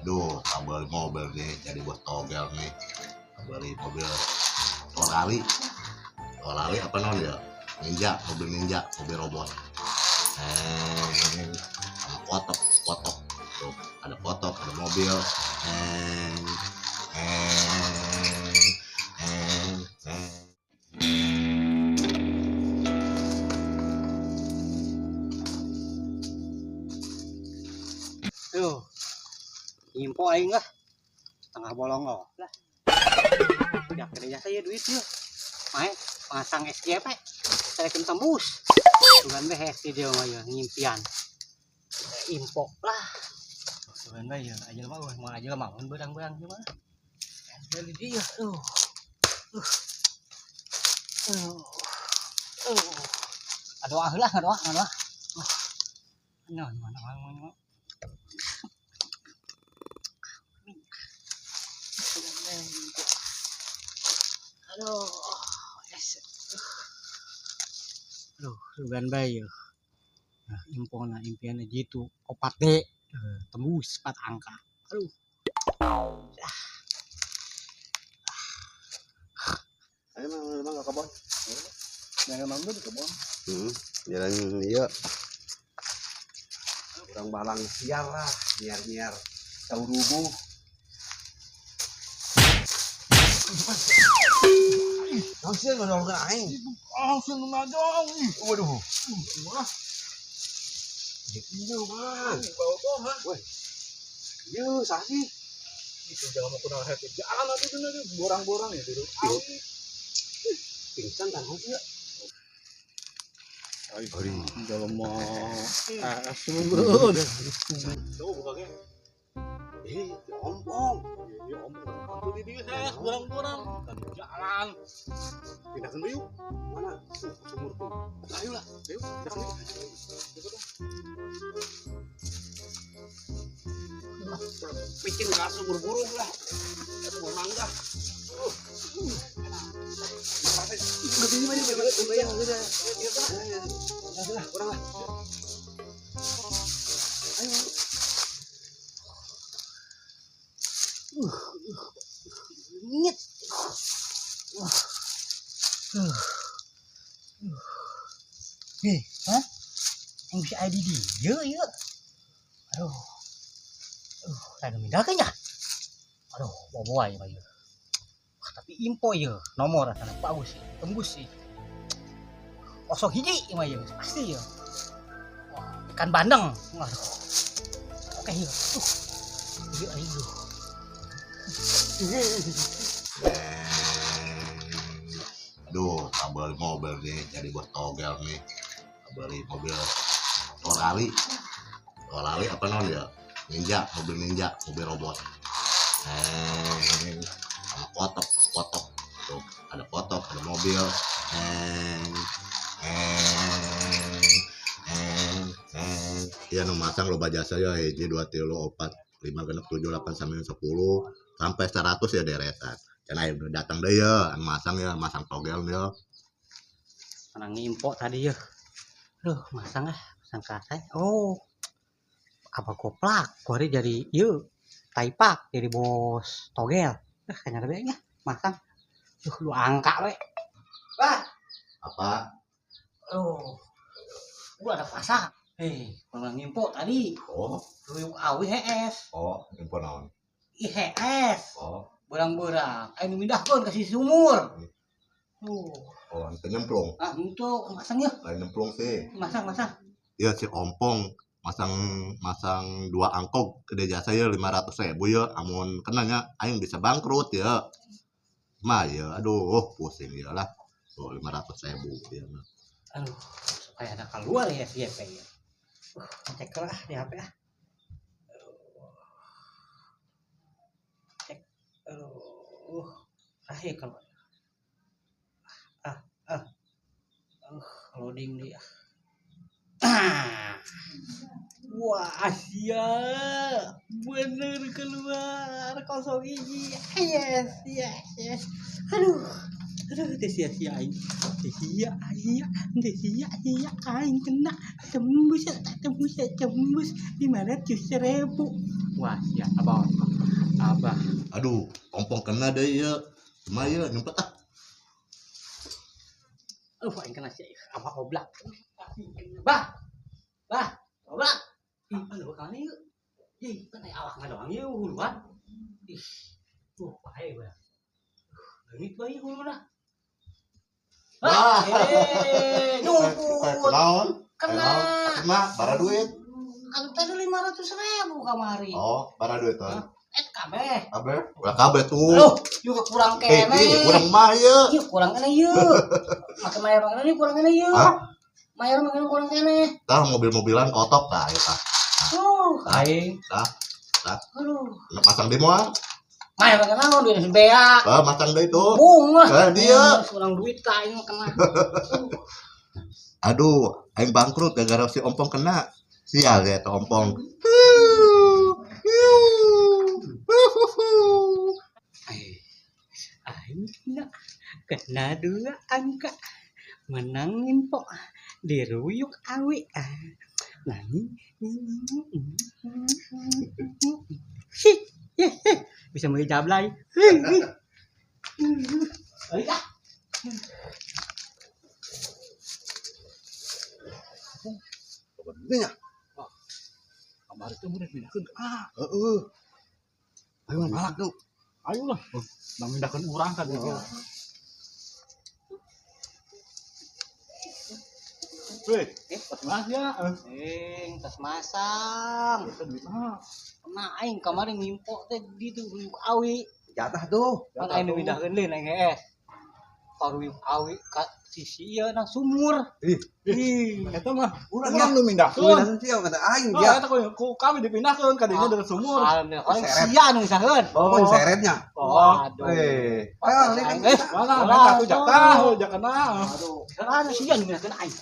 Aduh, beli mobil nih, jadi bos togel nih. Beli mobil Ferrari. Ferrari apa non ya? Ninja, mobil ninja, mobil robot. Sama kotok, kotok. Tuh, ada kotok, ada mobil. Tuh, info aing lah. Setengah bolong oh lah. Ya kerja saya duit yuk. Mae pasang SJP. Saya kena tembus. Tuhan beh SD dia mah ya ngimpian. Info lah. Tuhan beh ya aja mah mau aja mah mun berang-berang gimana. Dari dia tuh. Aduh lah, aduh, aduh. Nah, mana mana. Aduh, yes. Aduh, sugan bae ya. Nah, impona impian jitu 4D tembus 4 angka. Aduh. Ayo memang ke kebon. Jangan nonton di kebon. Jalan iya. Urang balang siar lah, nyiar-nyiar saurubuh. Langsung ngodolkeun aing. Langsung ngadong. Waduh. Wah. Iya, man. Bawa Woi. Iya, sah sih. Itu jangan mau kenal hati. Jalan aja tuh nanti borang-borang ya dulu. Pingsan kan sih ya. Aduh. Jalan mau sumur. Tuh bukanya. Eh, ompong. Iya, ompong. Aku di dia saya borang-borang. Kan jalan. Pindah ke yuk. Mana? Sumur tuh. Ayo lah, ayo pindah ke yuk. Bikin gak sumur burung lah. Sumur mangga. Kurang lah. Ayo. Nyet. Hah? Yang bisa ID dia ya. Aduh. Aduh, mindah kayaknya. Aduh, bawa ya, ya. Wah, tapi info ya, nomor sana bagus sih, tembus sih. Kosong hiji mah ya, pasti ya. Wah, ikan bandeng. Aduh. Oke ya. Tuh. Iya, ayo. Aduh, beli mobil nih, jadi bos togel nih. Beli mobil Ferrari. Ferrari apa non ya? Ninja, mobil ninja, mobil robot. Sama kotok, kotok. Tuh, ada kotok, ada mobil. Iya, nu masang loba jasa ya, 1 2 3 4 5 6 7 8 9 10 sampai 100 ya deretan. Dan ayo datang deh ya, anu masang ya, masang togel ya. Menang impor tadi ya. Aduh, masang ah, masang kasai. Oh. Apa goplak, kuari jadi yuk taipak jadi bos togel. Ah, kayaknya ada masang. Duh, lu angka we. Wah. Apa? Aduh. Gua ada pasang. Menang impor tadi. Oh. Lu awi HS. Oh, impor naon? IHS. Oh. Berang-berang. Ayo mindahkeun ke sisi sumur. Oh, ente nyemplung. Ah, untuk masang ya. Lain nyemplung sih. Masang, masang. Iya, si ompong masang masang 2 angkog gede jasa ya 500.000 ya, amun kenanya aing bisa bangkrut ya. Mah ya, aduh, pusing ya lah. Tuh 500.000 ya. Aduh, supaya ada keluar ya si SJP ya. Cek lah di HP ah. Cek. Aduh, akhir kalau loading dia. Wah, Asia bener keluar kosong hiji. Yes, yes, yes. Aduh, Aduh, teu sia-sia aing. Teu sia sia, teu sia-sia aing kena tembus tembus tembus 500.000. Wah, sia abah. Abah. Aduh, ompong kena deh ieu. Cuma ieu nyumpet ah. Aduh, aing kena sia. Abah oblak. Bah. Bah, oblak. Ih, aduh kali ieu. Ih, kan aya awak doang ieu huluan. Ih. Bae bae. Leungit bae huluna. Wah. Eh, nyumput. Naon? Kena. Kena, bara duit. Kan tadi 500.000 kamari. Oh, bara duit tuh. Eh, kabeh. Kabeh? Ulah kabeh tuh. Aduh, juga kurang Eh, kene. ih, kurang mah ieu. Ieu kurang kene ieu. Make mayar makanan ieu kurang kene ieu. Hah? Mayar makanan kurang kene. Tah mobil-mobilan kotok tah ieu tah. Aing. Tah. Tah. Aduh. Masang di moal. Mayar makanan naon duit beak. Tah masang deui tuh. Bung lah. Eh, dia. Kurang duit ka aing mah kena. Aduh, aing bangkrut gara-gara si ompong kena. Sial ya tuh ompong. Aing kena kena dua angka. Menang info diruyuk awi. Nani. Bisa beli jablay. Balik ah. Bener nya. Kamari teh mun pindahkeun. Ah, Heeh. Ayo malak tuh. ayo lah. Nang mindahkeun urang ka dieu. Weh, pas mas ya. Eh, tas masang. Eta duit mah. Kena aing kamari ngimpo teh di tuh ruyuk awi. Jatah tuh. Kan aing nu mindahkeun lain aing hees. Ka ruyuk awi ka sisi ieu na sumur. Ih, Ih. Eta mah Urang urang ya. nu mindahkeun. Mindahkeun sih kata aing Oh, dia. eta ku kami dipindahkeun ka dinya dari sumur. Alhamdulillah. Aing Seret. sia nu misalkeun. Oh, seretnya. Oh, Aduh. Eh, ayo lihat. Eh, mana Ulah, eta tuh jatah, oh, jakana. Aduh, sia nu mindahkeun aing.